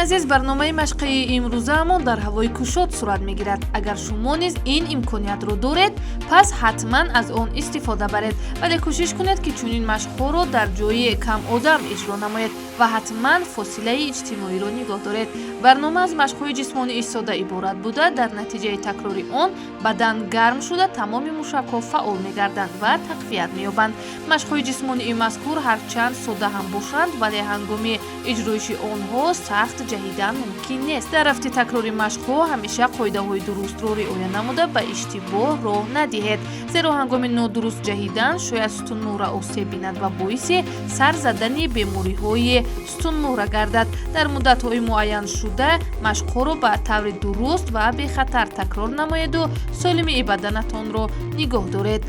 Азиз, барномаи машқии имрӯзаамон дар ҳавои кушод сурат мегирад. Агар шумо низ ин имкониятро доред, пас ҳатман аз он истифода баред, вале кӯшиш кунед, ки чунин машқҳоро дар ҷои камодам иҷро намоед ва ҳатман фосилаи иҷтимоиро нигоҳ доред. Барнома аз машқҳои ҷисмонии сода иборат буда, дар натиҷаи такрори он бадан гарм шуда, тамоми мушакҳо фаъол мегарданд ва тақвият меёбанд. Машқҳои ҷисмонии мазкур ҳарчанд сода ҳам бошанд, вале ҳангоми иҷроиши онҳо сахт ҷаҳидан мумкин нест. Дар рафти такрори машқҳо ҳамеша қоидаҳои дурустро риоя намуда, ба иштибоҳ роҳ надиҳед, зеро ҳангоми нодуруст ҷаҳидан шояд сутунмӯҳра осеб бинад ва боиси сар задани бемориҳои сутунмӯҳра гардад. Дар муддатҳои муайяншуда машқҳоро ба таври дуруст ва бехатар такрор намоеду солимии баданатонро нигоҳ доред.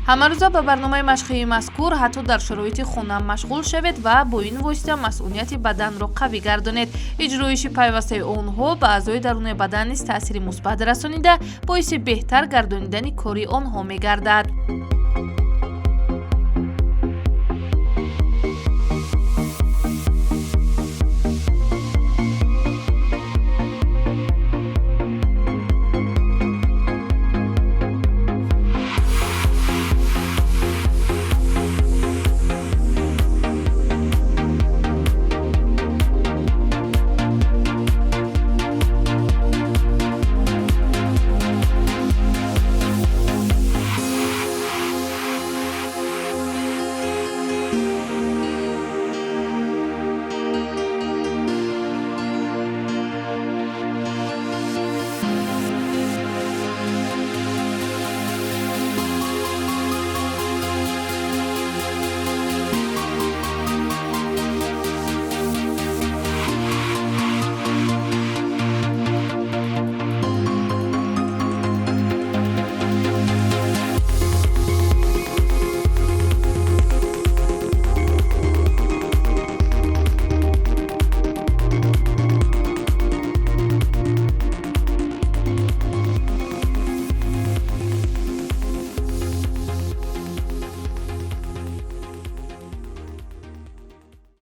Ҳамарӯза ба барномаи машқии мазкур ҳатто дар шароити хона машғул шавед ва бо ин восита масунияти баданро қавӣ гардонед. Иҷроиши пайвастаи онҳо ба аъзои даруни бадан низ таъсири мусбат расонида, боиси беҳтар гардонидани кори онҳо мегардад.